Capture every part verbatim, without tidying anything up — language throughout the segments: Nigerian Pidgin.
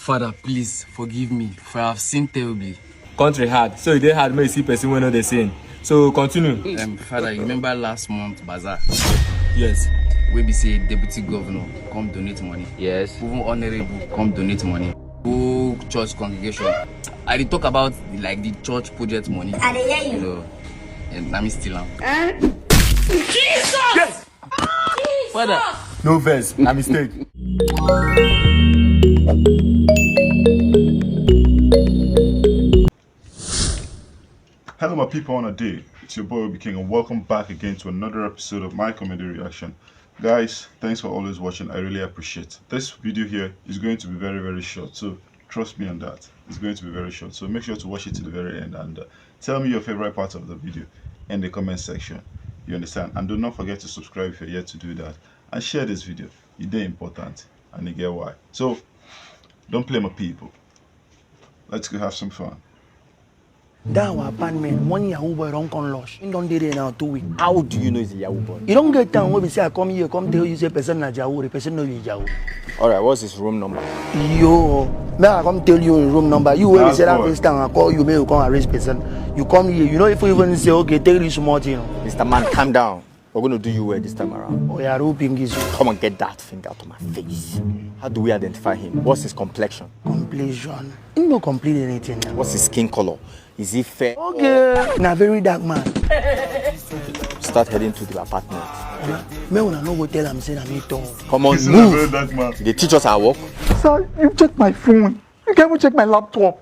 Father, please forgive me, for I have sinned terribly. Country hard, so e dey hard make you see person wey no dey sin. So continue. Um, Father, you remember last month bazaar? Yes. Wey be say deputy governor come donate money. Yes. Even honorable come donate money. Whole church congregation. I dey talk about, like, the church project money. I dey hear you. You know, and na me steal am. Eh? Jesus! Yes! Father. No vex, na mistake. Hello, my people on a day. It's your boy Obi King, and welcome back again to another episode of my comedy reaction. Guys, thanks for always watching. I really appreciate it. This video here is going to be very, very short, so trust me on that. It's going to be very short, so make sure to watch it to the very end and, uh, tell me your favorite part of the video in the comment section. You understand? And do not forget to subscribe if you're yet to do that, and share this video. E dey important and you get why. So don't play, my people. Let's go have some fun. That our apartment, one Yahoo boy don come lodge. He don dey there now two weeks. How do you know he's a Yahoo boy? You don get time wey be say I come here, come tell you say person na Yahoo, the person no be Yahoo. All right, what's his room number? Yo, may I come tell you his room number? You wey be say that first time I call you, may you come arrange person. You come here, you know if you even say okay, take this small thing. Mister Man, calm down. We're going to do you well this time around. Oh, yeah, Ruby Ngizu. Come and get that finger out of my face. How do we identify him? What's his complexion? Complexion. He no complete anything now. What's his skin color? Is he fair? Okay. Na very dark man. Start heading to the apartment. Me una no go tell am say na me tall. Come on, move. They teach us our work. Sir, you check my phone. You can even check my laptop.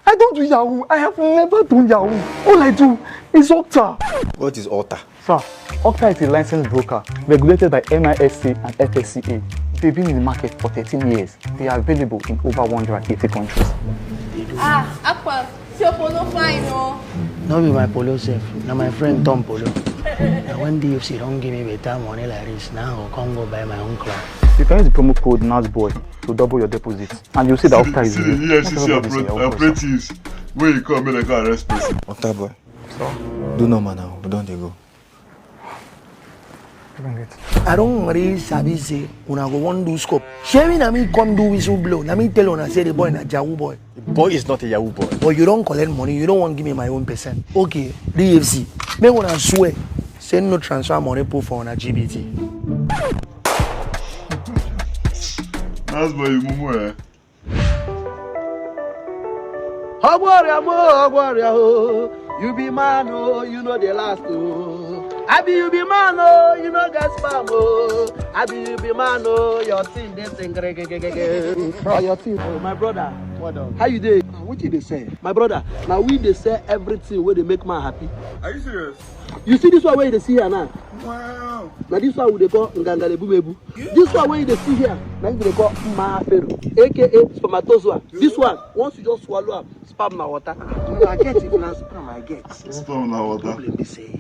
I don't do Yahoo. I have never done Yahoo. All I do is Okta. What is Okta? Sir, Okta is a licensed broker regulated by NISC and FSCA. They've been in the market for thirteen years. They are available in over one hundred eighty countries. Ah, Akwa, see your polo fine, oh. No be my polo sef, na my friend Tom Polo. Na when D F C don give me better money like this, now I go come go buy my own club. You can use the promo code NASBOY to double your deposit, and you see that Okta is real. See the E F C C apprentice wey you come make dem go arrest person. Okta boy, do normal now, we don dey go. I don already sabi say una go wan do scope. Shey me na me come do whistle blow, na me tell una say the boy na Yahoo boy. The boy is not a Yahoo boy. But you don collect money, you no wan give me my own percent. Okay, D F C, make una swear say no transfer money put for una G B T. That's boy, you mumu, eh? Ogwariamo, Ogwaria, oh. You be man, oh, you know the last, oh. I be you be man, oh, you know get spam, oh. I be you be man, oh, your team dey sing, gre, gre, gre, gre, gre. Oh, your team. Oh, my brother. What up? How you dey? Ah, wetin you dey sell? My brother, na we dey sell everything wey dey make man happy. Are you serious? You see this one wey you dey see here now? Wow. Na this one we dey call Ngangale Bumebu. This one wey you dey see here, na him dey call Mma Fero, A K A spermatozoa. This one, once you just swallow am, sperm na water. No, I get it, na sperm I get. Sperm na water. Problem be say,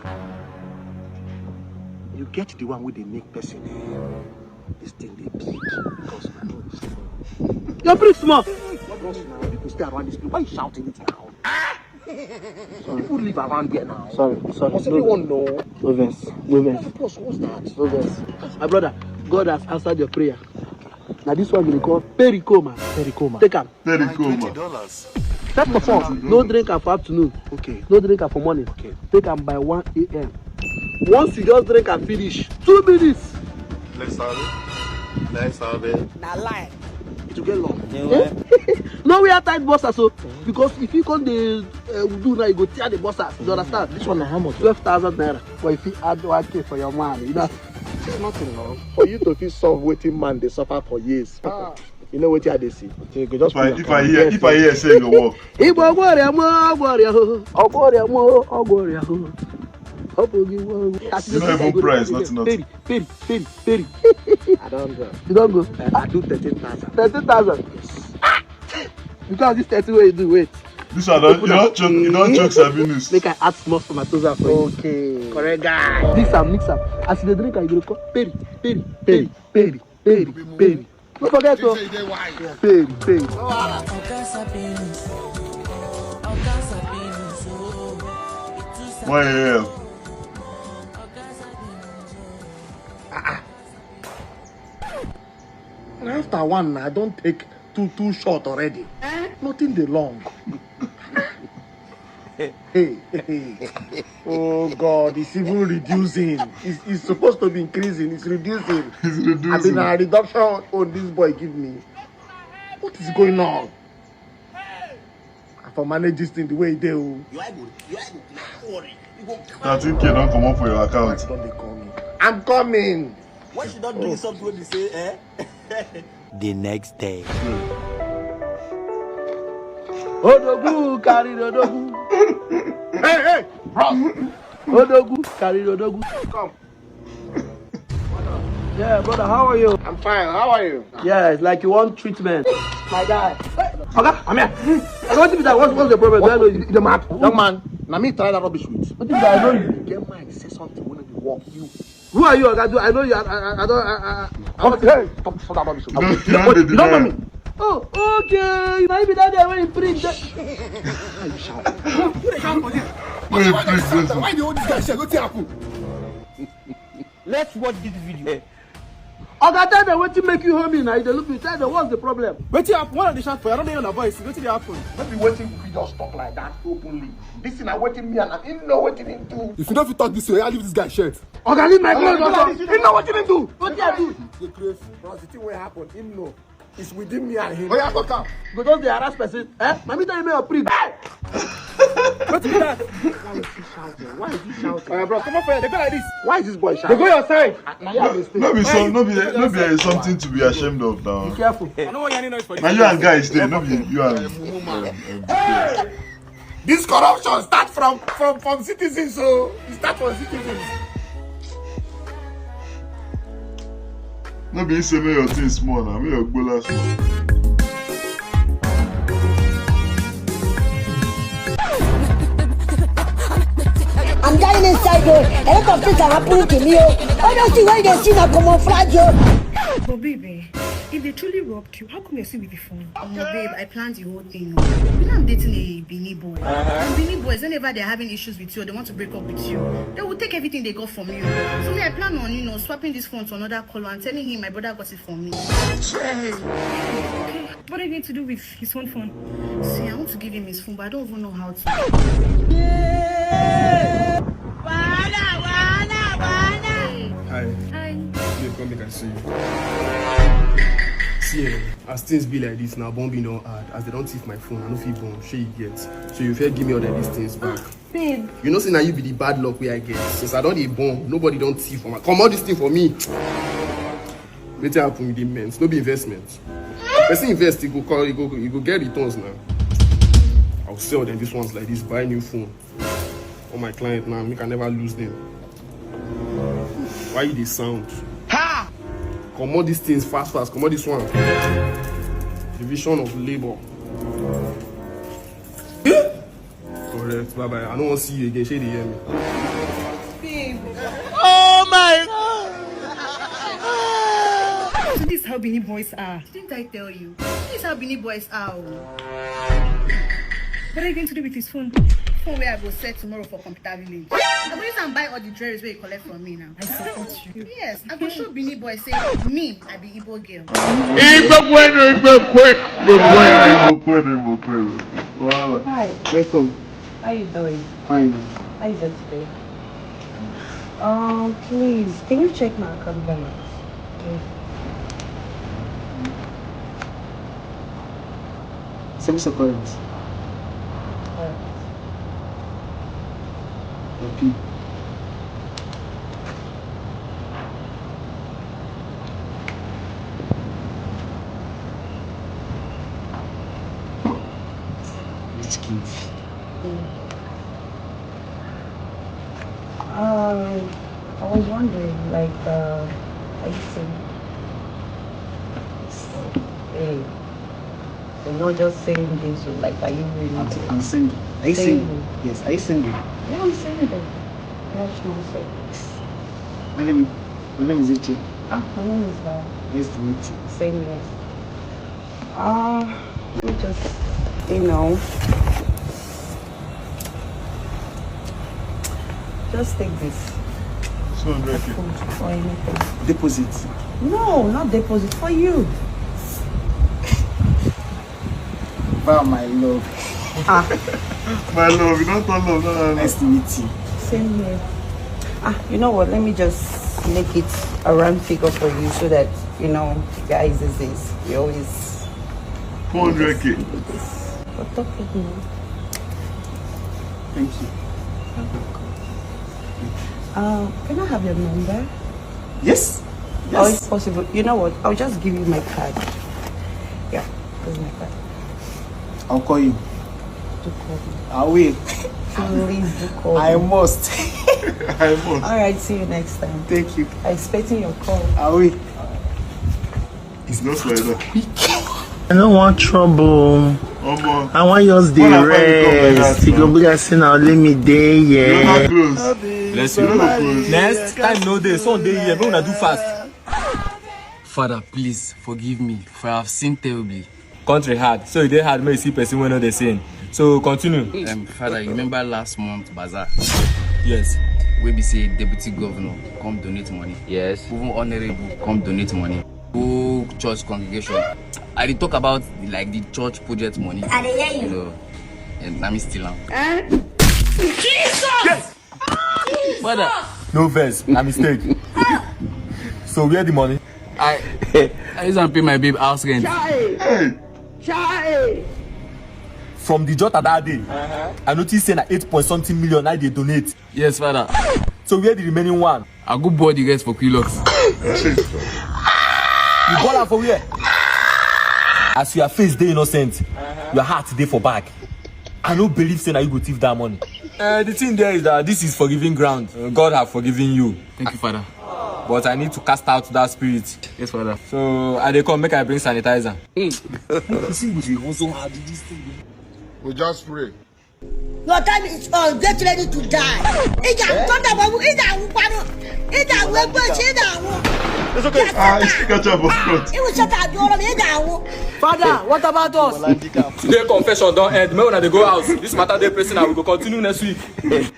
you get the one wey dey make person, eh, this thing dey big because my own is small. Your break small. What else now? People stay around this place. Why you shouting it now? Sorry. People live around there now. Sorry, sorry. Must everyone know? No vex. No vex. Of course, what's that? No vex. My brother, God has answered your prayer. Now this one we call pericoma. Pericoma. Take am. Pericoma. Twenty dollars. First of all, no drink am for afternoon. Okay. No drink am for morning. Okay. Take am by one A M. Once you just drink am finish, two minutes. Let's have it. Let's have it. Na lie. It will get long. No wear tight boxers, so because if you come dey, uh, do now, you go tear the boxers. You understand? This one na how much? Twelve thousand naira. But if you add one K for your man, you know. It's nothing, no. For you to fit solve wetin man dey suffer for years. Ah. You know wetin I dey see? Okay, you go just put your hand. If I hear, if I hear say e go work. Igbo ọgwụ ọrịa mụ, ọgwụ ọrịa o. Ọgwụ ọrịa mụ, ọgwụ ọrịa o. Ọ bụ gị nwa o. You no even price, nothing, nothing. Peri, peri, peri, peri. I don go. You don go? Eh, I do thirteen thousand. Thirteen thousand? Yes. Ah! Because this thirteen wey you do, wait. This one don, you don choke, you don choke Sabinus. Make I add small spermatozoa for you. Okay. Correct guy. Mix am, mix am. As you dey drink am, you go dey call peri, peri, peri, peri, peri, peri. No forget o. Peri, peri. Why you here? Ah, ah. Na after one, I don take too too short already. Nothing dey long. Hey, hey. Oh God, it's even reducing. It's, it's supposed to be increasing. It's reducing. It's reducing. I mean, a reduction on this boy give me. What is going on? I for manage this thing the way e dey o. Your eye go, your eye go clear. No worry. You go come. Thirteen K don comot for your account. Don dey call me. I'm coming. When she don do you something wey be say, eh? The next day. Odogwu carry Odogwu. Hey, hey, bro. Odogwu carry Odogwu. Come. Yeah, brother, how are you? I'm fine. How are you? Yeah, it's like you want treatment. My guy. Oga, come here. What is that? What's, what's the problem? Do I know you? You the mad? Young man, na me try that rubbish with. What is that? I know you. Get mind, say something wey no dey work. You. Who are you, Oga? Do I know you? I, I, I don't. I, I, I, Okay. Stop, stop that rubbish. You don't, you don't dey You don't know deny. Me. Oh, okay. Maybe that day when you print. Why you shout? Why you print this? Why dey hold this guy shirt? Wetin happen? Let's watch this video. Oga, tell them wetin make you hold me now. You dey look me. Tell them what's the problem. Wetin happen? What are they shout for? I don't hear your voice. Wetin dey happen? No be wetin you fit just talk like that openly. This thing na wetin me and him know wetin him do. If you no fit talk this way, I leave this guy shirt. Oga, leave my clothes. Him know wetin him do. Wetin I do? The grace, bros, the thing wey happen, him know. It's within me and him. Oya, talk am. You go just dey harass person. Eh? Na me tell you make you print. Wetin be that? Why is he shouting? Why is he shouting? Oya, bro, come up here. They go like this. Why is this boy They shouting? Go your side. Na you dey stay. No be so, no be, no be something to be ashamed of Be now. Careful. I no wan hear any noise for Now this. You and guys dey, no be you and um, um, This corruption start from from from citizens, so it start from citizens. No be say make your thing small now, make your gbola small. I'm dying inside, oh. A lot of things are happening to me, oh. All those things wey you dey see na camouflage, oh. But baby, if they truly robbed you, how come you're still with the phone? Oh, babe, I planned the whole thing. Oh. You know I'm dating a Benin boy. And Benin boys, whenever they're having issues with you, they want to break up with you. They will take everything they got from you. So me, I plan on, you know, swapping this phone to another caller and telling him my brother got it from me. What are you going to do with his own phone? See, I want to give him his phone, but I don't even know how to. Hi. Hi. Babe, come make I see you. See, eh, as things be like this now, bombing don hard. As they don thief my phone, I no fit bomb. Shey you get? So you fit give me all of these things back. Babe. You know say na you be the bad luck wey I get. Since I don dey born, nobody don thief for my. Comot this thing for me. Wetin happen with the men? No be investment. Person invest, e go call, e go, e go get returns now. I'll sell them these ones like this, buy new phone. All my clients now, make I never lose them. Why you dey sound? Ha! Comot these things fast fast. Comot this one. Division of labor. Correct. Bye bye. I no wan see you again. Shey you dey hear me? Babe. Oh my God! So this is how Benin boys are. Didn't I tell you? This is how Benin boys are. Oh. What are you going to do with his phone? Phone where I go sell tomorrow for computer village. I go use am buy all the jewelries wey you collect from me now. I support you. Yes, I go show Benin boys say me, I be Igbo girl. Igbo bueno, Igbo quick, Igbo bueno. Igbo kwenu, Igbo kwenu. Wow. Hi, Welcome. How you doing? Fine. How is it today? Um, please, can you check my account balance? Okay. Send me some coins. Alright. Okay. Which gift? Um, I was wondering, like, uh, are you single? Hey, you're not just saying this, so, like, are you really I'm, single? I'm single. Are you single? Single. Yes, are you single? Yeah, I'm single. That's my sex. My name, my name is Ichi. Ah, my name is Val. Nice to meet you. Same here. Uh, let me just, you know, just take this. Two hundred K. Food or anything. Deposit. No, not deposit, for you. Ah, my love. My love, you don't turn love. No, no, no. Nice to meet you. Same here. Ah, you know what? Let me just make it a round figure for you so that, you know, guys, this is we always four hundred K. This. But talk with me. Thank you. Uh, can I have your number? Yes. Oh, Yes. it's possible. You know what? I'll just give you my card. Yeah, here's my card. I'll call you. Do call me. I will. Please do call I me. Must. I must. All right, see you next time. Thank you. I'm expecting your call. I will. It's not like that. I don't want trouble. Omo. I want yours the When I find you come like rest. that, You go man. Be like say now let me day, You're yeah. Not close. Bless You're you. Not close. Next time no day, Sunday here, make una do fast. Father, please forgive me, for I have sinned terribly. Country hard, so e dey hard make you see person wey no dey sin. So continue. Um, Father, you remember last month bazaar? Yes. Wey be say deputy governor come donate money. Yes. Even honorable come donate money. Go church congregation. I dey talk about like the church project money. I dey hear you. You know, and na me steal am. Father, no vex, na mistake. So where the money? I I use am pay my babe house rent. Hey. From the jota that day, I notice say na eight point something million I dey donate. Yes, father. So where the remaining one? I go board the rest for Quilox. You ball am for where? As your face dey innocent, your heart dey for back. I no believe say na you go thief that money. Uh, the thing there is that this is forgiving ground. Uh, God have forgiven you. Thank you, father. But I need to cast out that spirit. Yes, father. So I dey come make I bring sanitizer. You see, we dey hustle hard this thing. We just pray. Your time is on. Get ready to die. Ị ga-atọ na babu, ị ga-anwụkwanụ. Ị ga-anwụ egwu echi, ị ga-anwụ. Ah, you still catch up on front. Ị wụ Satan dị ọrụ m, ị ga-anwụ. Father, what about us? Today confession don end. Make una dey go house. This matter dey pressing and we go continue next week. This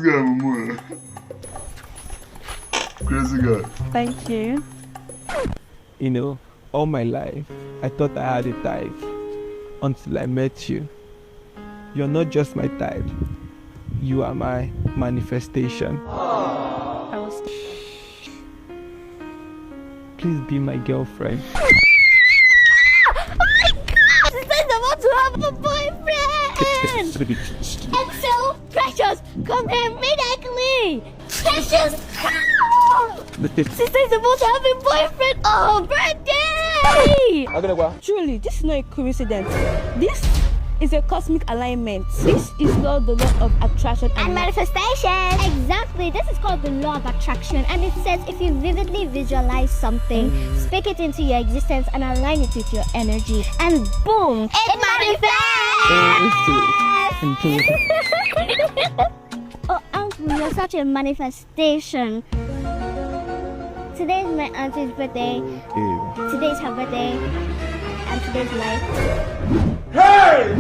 guy, Mumu. Crazy guy. Thank you. You know, all my life, I thought I had a type until I met you. You're not just my type, you are my manifestation. I was. Please be my girlfriend. She says I want to have a boyfriend. I'm so precious. Come here immediately. Precious. She says I want to have a boyfriend on her birthday. Truly, this is not a coincidence. This is a cosmic alignment. This is called the law of attraction and manifestation. Exactly. This is called the law of attraction, and it says if you vividly visualize something, speak it into your existence, and align it with your energy, and boom, it manifests. Oh, Uncle, you're such a manifestation. Today is my auntie's birthday. Today is her birthday. And today's life. Hey!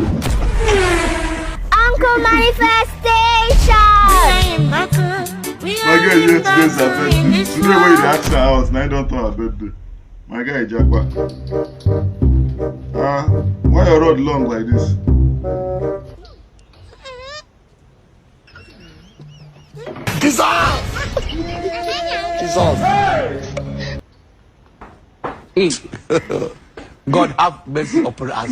Uncle Manifestation! My girl, yeah, today's her birthday. Today when you ask her out, now you don't tell her birthday. My guy, Jackpot. Ah, why your road long like this? Jesus! Jesus! God have mercy upon us.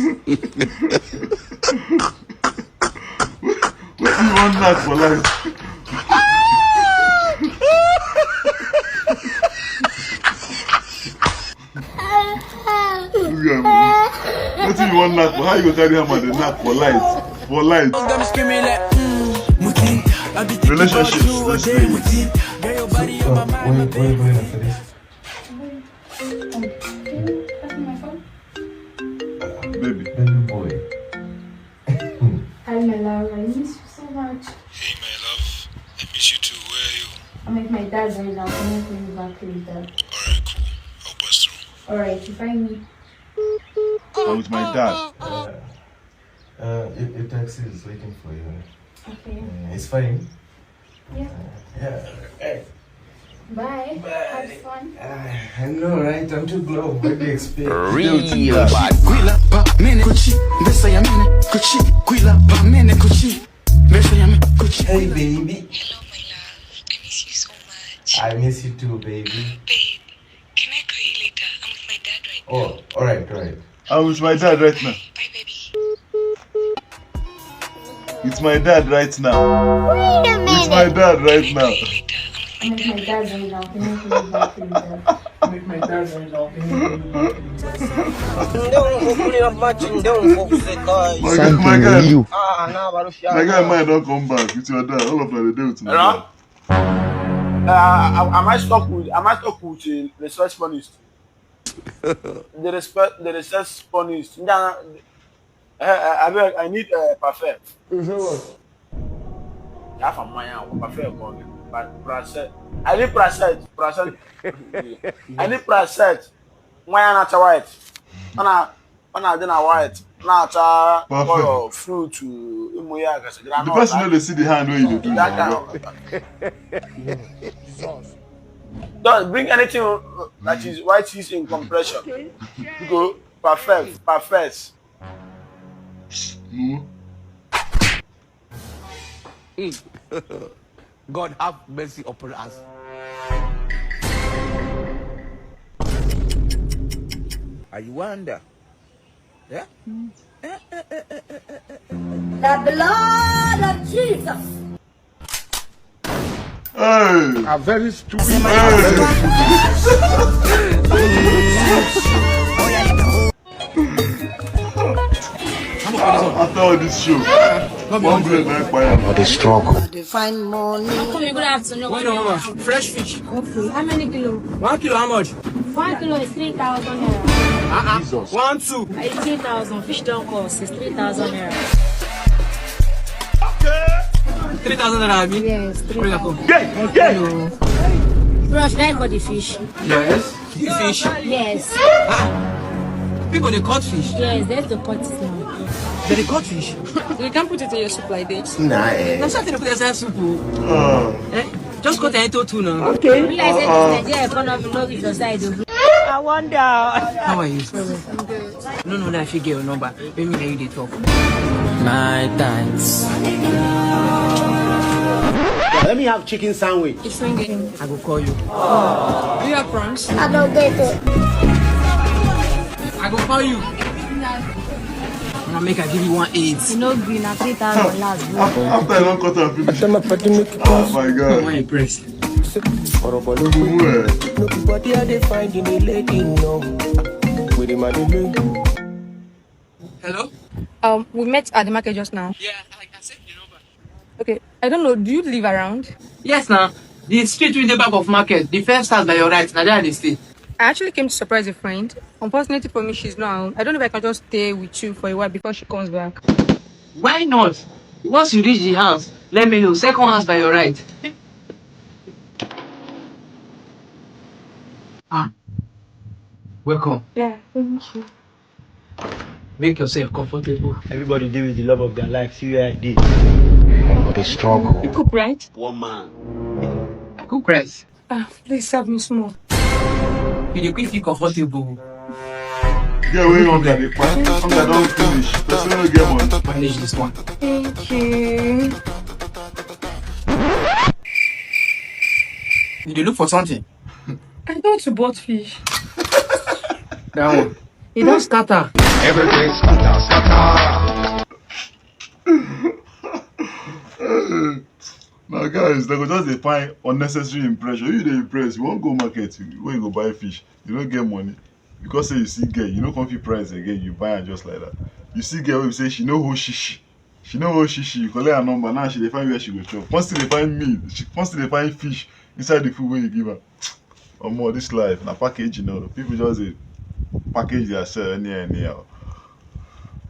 Wetin you wan knack for life? This guy, Mumu. Wetin you wan knack for? How you go carry hammer dey knack for light? For light. Relationships, let's play. So, uh, where, where are you going after this? Baby. Baby boy. Hi, my love. I miss you so much. Hey, my love. I miss you too. Where are you? I'm at my dad's right now. I'm gonna call you back later. Alright, cool. I'll pass through. Alright, you find me. I'm with my dad. Uh, uh, your, your taxi is waiting for you. Okay. Uh, it's fine. Yeah. Yeah. Hey. Bye. Have fun. Uh, I know, right? I'm too glow. What do you expect? Real bad. Mene kuchi, besa ya mene kuchi, kuila pa mene kuchi, besa ya mene kuchi. Hey baby, Hello, my love. I miss you so much. I miss you too, baby. Babe, can I call you later? I'm with my dad right now. Oh, alright, alright. I'm with my dad right now. Bye, baby. It's my dad right now. Wait a It's my minute. Dad right now. Later, I'm with my dad right now. Make my dad very loud. Make my dad very loud. Make my dad very loud. My guy, my Something guy, new. My guy, mind don't come back. It's your dad. All of them they do it to my Hello? dad. Uh, am I stuck with am I stuck with the research bonus? The respect the research bonus. Nah, uh, I beg, I need uh, perfect. Half a mile, perfect. But process. I need process. Process. I need process. Why not white? Ana ana dị na white na-acha Perfect. Color fruit, ụmụ ya gasị The person know they see the hand where you do. That kind of. Don't bring anything uh, that is white is in compression. Go perfect, perfect. Mm. God have mercy upon us. I wonder. Yeah? The blood of Jesus. Hey. Are very stupid. After all this show, one blood na fire. For the struggle. They find money. Good afternoon. Fresh fish. Okay, how many kilo? One kilo, how much? One kilo is three thousand naira. One, two. It's three thousand. Fish don't cost. It's three thousand naira. Three thousand naira, abi? Yes, three Bring it thousand. Come. Bros, can I cut the fish? Yes. Fish. Yes. People they cut fish. Yes, that's the cut it now. They dey cut fish. You can put it in your soup like this. Na so they put inside soup. Oh. Eh? Just cut it into two now. Be like say this Nigeria economy no reach your side o. How are you? No, no, no, I fit get your number. Maybe now you dey talk. My thanks. Let me have chicken sandwich. It's ringing. I go call you. Do you have prawns? I don't get it. I go call you. Wanna make I give you one eight. You know, green at three thousand last, bro. After I don't cut and finish. Tell my party make it Oh my God. Why you press? Who, eh? Nobody I dey find in a lady, no. With the money, Hello? Um, we met at the market just now. Yeah, I can save the number. Okay, I don't know. Do you live around? Yes, now. The street in the back of market, the first house by your right, now there they stay. I actually came to surprise a friend. Unfortunately for me, she's not around. I don't know if I can just stay with you for a while before she comes back. Why not? Once you reach the house, let me know. Second house by your right. Ah, welcome. Yeah, thank you. Make yourself comfortable. Everybody deal with the love of their life. See where I did. For the struggle. You cook, right? One man. I cook rice. Ah, please serve me small. You dey quick feel comfortable. Get away hunger, the hunger don't finish. Person no get money. Manage this one. Thank you. You dey look for something. I thought you bought fish. That one. You don't scatter. Everything scatter, scatter. Now, guys, they go just dey find unnecessary impression. You dey impress. You won't go market. You when you go buy fish, you don't get money because say you see girl, you no come fit price again. You buy her just like that. You see girl, we say she no hold shishi. She no hold shishi. You collect her number now. She dey find where she go chop. Once they find meat, she once they find fish inside the food where you give her. Omo, this life na package, you know. People just dey package themselves anyhow, anyhow.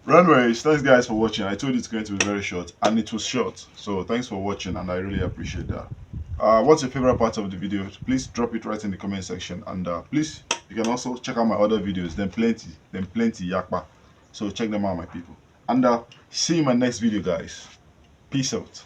Anyways, thanks guys for watching. I told you it's going to be very short, and it was short. So thanks for watching, and I really appreciate that. Uh, what's your favorite part of the video? Please drop it right in the comment section, and uh, please you can also check out my other videos. Then plenty, then plenty yakpa. So check them out, my people. And uh, see you in my next video, guys. Peace out.